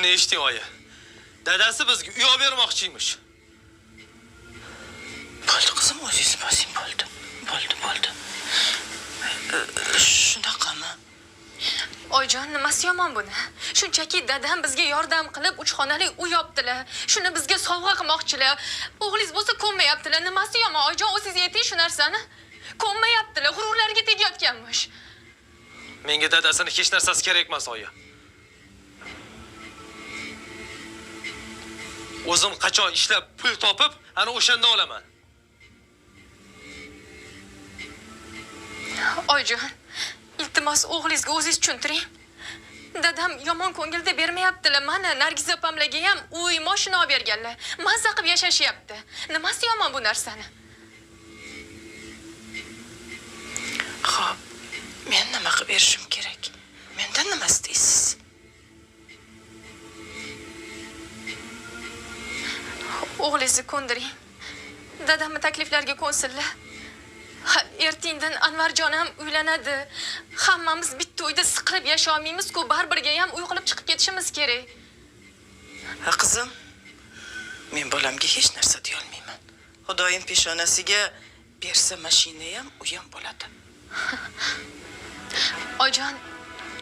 Buni eshiting, oyi. Dadasi bizga uy olib bermoqchi emish. Bo'ldi, qizim, o'zingiz bosing, bo'ldi. Bo'ldi, bo'ldi. Shunaqami? Oyijon, nimasi yomon buni? Shunchaki dadam bizga yordam qilib, uch xonali uy olibdilar. Shuni bizga sovg'a qilmoqchilar. O'g'lingiz bo'lsa ko'nmayaptilar. Nimasi yomon? Oyijon, o'zingiz ayting shu narsani. Ko'nmayaptilar, g'ururlariga tegayotganmish. Menga dadasini hech narsasi kerak emas, oyi. O'zim qachon ishlab pul topib, ana o'shanda olaman. Oyijon, iltimos o'g'lingizga o'zingiz tushuntiring. Dadam yomon ko'ngilda bermayaptilar. Mana Nargiz opamlarga ham uy, mashina olib berganlar. Mazza qilib yashashyapti. Nimasi yomon bu narsani? Xo'p, men nima qilib berishim kerak? Mendan nima istaysiz? O'g'lingizni ko'ndiring. Dadamni takliflariga ko'nsinlar. Ha, ertingdan Anvarjon ham uylanadi. Hammamiz bitta uyda siqilib yasha olmaymiz-ku, baribirga ham uy qilib chiqib ketishimiz kerak. Ha, qizim, men bolamga hech narsa deya olmayman. Xudoyim peshonasiga bersa mashinayam, uyam bo'ladi. Oyijon,